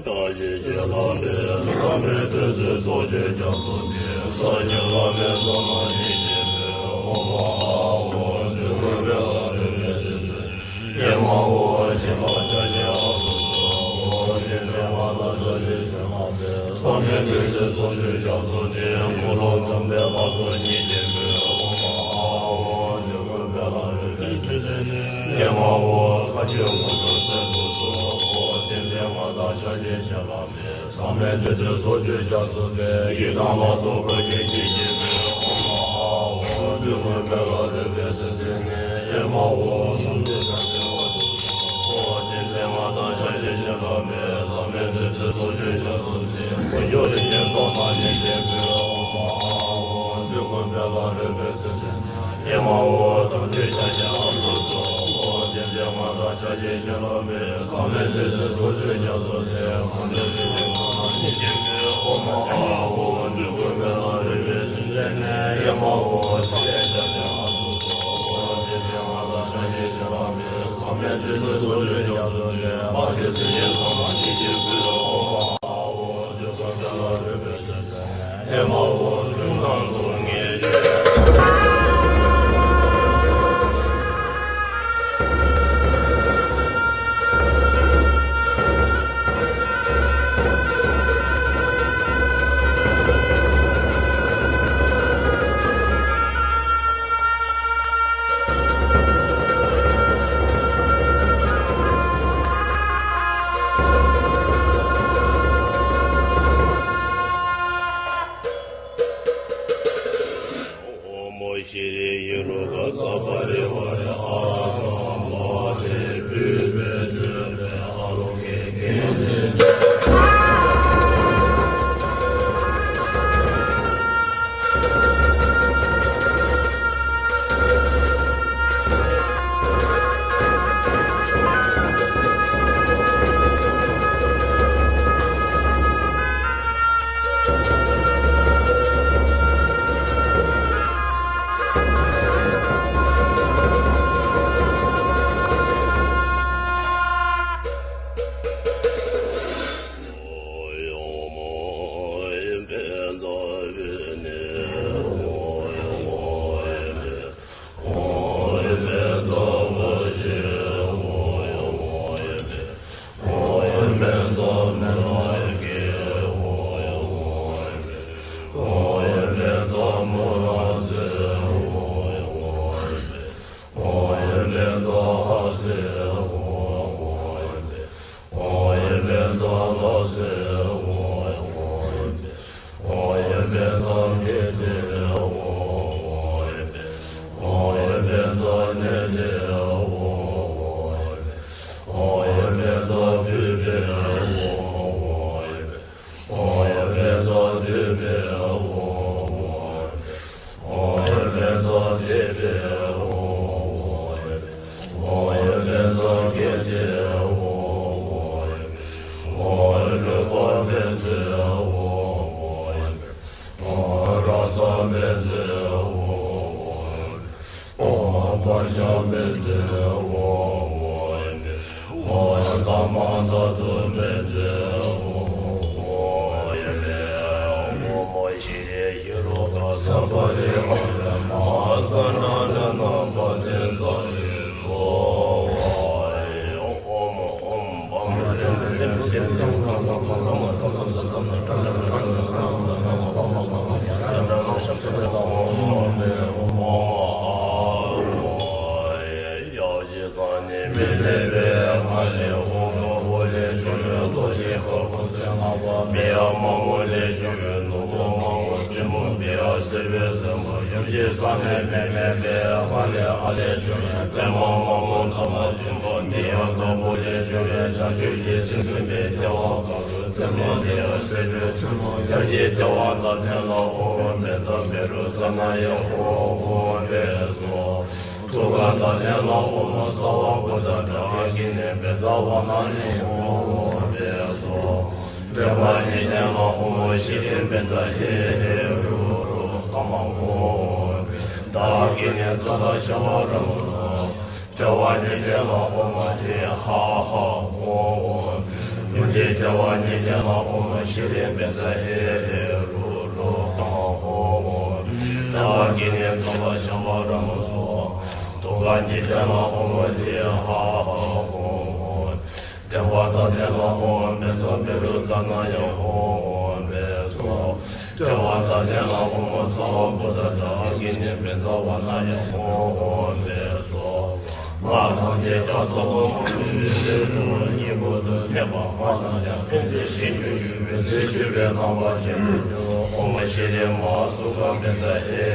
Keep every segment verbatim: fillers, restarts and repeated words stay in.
བཀྲ་ཤིས་ཀྱི་ལྷ་མོས་བསམ་པའི་བདུད་རྩི་ཚོགས་ཀྱི་རྒྱ་མཚོ་འདི། ས་གཞི་ལྷ་མོའི་གསང་སྔགས་ཉིད་ཀྱི་མེ། ཨོཾ་ཨཱཿཧཱུྃ། འདོད་དགུའི་མེ་ལྷ་རོལ་པའི་སྲིད་པའི། ཨེ་མ་ཧོ། བྱིན་རླབས་ཆ་ཤས་ཨ་ཏུ་ཏུ། ཨོཾ་དེ་ནས་མ་ལ་ཆ་ཤས་བྱིན་རླབས་མེ། བསམ་པའི་བདུད་རྩི་ཚོགས་ཀྱི་རྒྱ་མཚོ་འདི། འཁོར་ལོ་བསྐོར་བའི་ལྷ་ཚོགས་ཉིད་ཀྱི་མེ། ཨོཾ་ཨཱཿཧཱུྃ། འདོད་དགུའི་མེ་ལྷ་རོལ་པའི་སྲིད་པའི། ཨེ་མ་ཧོ། མཁའ་སྤྱོད་དངོས་གྲུབ་སྩལ་དུ་གསོལ། ཨོཾ་དེ་ནས་མ་ལ་ཆ་ཤས་བྱིན་རླབས་མེ། བསམ་པའི་བདུད་རྩི་ཚོགས་ཀྱི་རྒྱ་མཚོ་འདི། ཡི་དམ་ལྷ་ཚོགས་འཁོར་བཅས་ཀྱི་ཉིད་ཀྱི་མེ། ཨོཾ་ཨཱཿཧཱུྃ། འདོད་དགུའི་མེ་ལྷ་རོལ་པའི་སྲིད་པའི་མེ། ཨེ་མ་ཧོ། ཟུང་འཇུག་ཆ་ཤས་ཨ་ཏུ་ཏུ། ཨོཾ་དེ་ནས་མ་ལ་ཆ་ཤས་བྱིན་རླབས་མེ། བསམ་པའི་བདུད་རྩི་ཚོགས་ཀྱི་རྒྱ་མཚོ་འདི། དཀོན་མཆོག་རིན་ཆེན་གསུམ་ལྷ་ཉིད་ཀྱི་མེ། ཨོཾ་ཨཱཿཧཱུྃ། འདོད་དགུའི་མེ་ལྷ་རོལ་པའི་སྲིད་པའི་མེ། ཨེ་མ་ཧོ། དམ་ཆོས་ཆ་ཤས་ཨ་ཏུ་ཏུ། ཨོཾ་དེ་ནས་མ་ལ་ཆ་ཤས་བྱིན་རླབས་མེ། བསམ་པའི་བདུད་རྩི་ཚོགས་ཀྱི་རྒྱ་མཚོ་འདི། དཀོན་མཆོག་རིན་ཆེན་གསུམ་ལྷ་ཉིད་ཀྱི་མེ། ཨོཾ་ཨཱཿཧཱུྃ། འདོད་དགུའི་མེ་ལྷ་རོལ་པའི་སྲིད་པའི་མེ། ཨེ་མ་ཧོ། ཕྲིན་ལས་ཆ་ཤས་ཨ་ཏུ་ཏུ། ཨོཾ་དེ་ནས་མ་ལ་ཆ་ཤས་བྱིན་རླབས་མེ། བསམ་པའི་བདུད་རྩི་ཚོགས་ཀྱི་རྒྱ་མཚོ་འདི། དཔལ་གྱི་སེང་གེ་གསུམ་ལྷ་ཉིད་ཀྱི་མེ། ཨོཾ་ཨཱཿཧཱུྃ། འདོད་དགུའི་མེ་ལྷ་རོལ་པའི་སྲིད་པའི་མེ། ཨེ་མ་ཧོ། གཟུགས་སྣང་གཟུགས་བརྙན་བརྗོད། ཨོཾ་ཤྲཱི་ཡེ་རུ་ཀ་ས་པ་རི་ཝཱ་རེ་ཨ་ར་ཧ་ཏེ་བྷཱུ་མི་ཏེ་ཨ་ལོ་ཀེ་ཀེ་ཏེ། ཐུགས་ཀར་དང་ལྡན་ལ་ཨོཾ་བཛྲ་སརྦ་བྷུ་ཏ་ཏྲཱ་ག་གི་ནི་བཛྲ་ཝཱ་ར་ཎི་ཧཱུྃ་ཧཱུྃ་ཕཊ་སྭཱ་ཧཱ། འདྲེན་པ་ཉིད་ལྡན་ལ་ཨོཾ་ཤྲཱི་བཛྲ་ཧེ་ཧེ་རུ་རུ་ཀ་མ་ཧཱུྃ་ཧཱུྃ་ཕཊ། བདག་གི་ནི་ཙཀྵ་ཤ་བ་རཱ་ཧུ་སྭཱ་ཧཱ། འདྲེན་པ་ཉིད་ལྡན་ལ་ཨོཾ་ཤྲཱི་ཧ་ཧ་ཧཱུྃ་ཧཱུྃ་ཕཊ། ཡུམ་གྱི་རྒྱལ་ བ་ཉིད་ལྡན་ལ་ཨོཾ་ཤྲཱི་པཉྩ་ཧེ་རུ་དྲུག་ཀ་མ་ཧཱུྃ་ཧཱུྃ། ཏདྱ་ཐཱ། དཀྱིལ་ནས་ཐོད་པ་བཤམས་པ་ར་མ་སོགས། ཐུགས་ཀ་ཉིད་ལྡན་ལ་ཨོཾ་ཏྲི་ཧ་ཧ་ཧཱུྃ་ཧཱུྃ། བརྟེན་པ་དང་ལྡན་ལ་ཨོཾ་པཉྩ་བཻ་རོ་ཙ་ན་ཡ་ཧཱུྃ་ཧཱུྃ་ཕཊ་སྭཱ་ཧཱ། བརྟེན་པ་དང་ལྡན་ལ་ཨོཾ་སརྦ་བྷཱུ་ཏ་ཏ་ཨ་གི་ནི་པཉྩ་བ་ན་ཡ་ཧཱུྃ་ཧཱུྃ་ཕཊ་སྭཱ་ཧཱ། སྔགས་ཐམས་ཅད་ཀྱང་ཐོག་མ་མ་ནུ་མི་ཚེ་འབྲིང་བོ་སྙིང་པོ་དུ་གནས་པ། སྔགས་རྣམས་ཀྱང་ཕན་ཚུན་ཤེས་འགྱུར་ཡུལ་མི་ཚེ་འཆོལ་བའི་ལམ་པ་ཆེན་པོ་ཨོཾ་ཤྲཱི་མ་ཧཱ་སུ་ཁ་པཉྩ་ཧེ་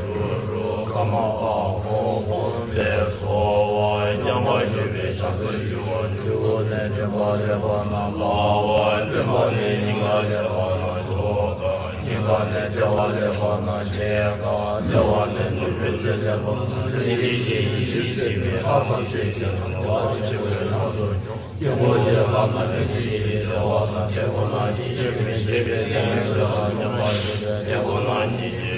རུ་དྲུག་ཀ་མ་ཧཱུྃ་ཧཱུྃ་ཕཊ་སྭཱ་ཧཱ། མཉམ་པར་བཞག་པའི་ཕྱག་འཚལ་ཞུ་བ་བཅུ་པོ་ནས་འདྲེན་པ་ལེགས་པར་རྣམ་པར་བསྟོད་པ། བསྟོད་པ་ནས་སྙིང་ག་ལེགས་པར་རྣམ་འཇོག་པ། སྙིང་ག་ནས་བདེ་བ་ལེགས་པར་རྣམ་བཤད་པ། བདེ་བ་ནས་ནུས་པའི་ཚད་ལེགས་པར་རྣམ་འཇོག་པ། ལྷན་ཅིག་སྐྱེས་ཡེ་ཤེས་སྐྱེས་པའི་ལྷ་ཐམས་ཅད་ཀྱི་བྱང་ཆུབ་ཏུ་སྤྱད་པའི་ལྷ་ཚོགས། དཀྱིལ་འཁོར་གྱི་ལྷ་རྣམས་ལྷན་ཅིག་སྐྱེས་ཀྱི་བདེ་བ་དང་དེ་ཁོ་ན་ཉིད་ཀྱི་མི་ཕྱེད་པའི་ཏིང་ངེ་འཛིན་དང་མཉམ་པར་བཞག་པའི་དེ་ཁོ་ན་ཉིད་ཀྱི་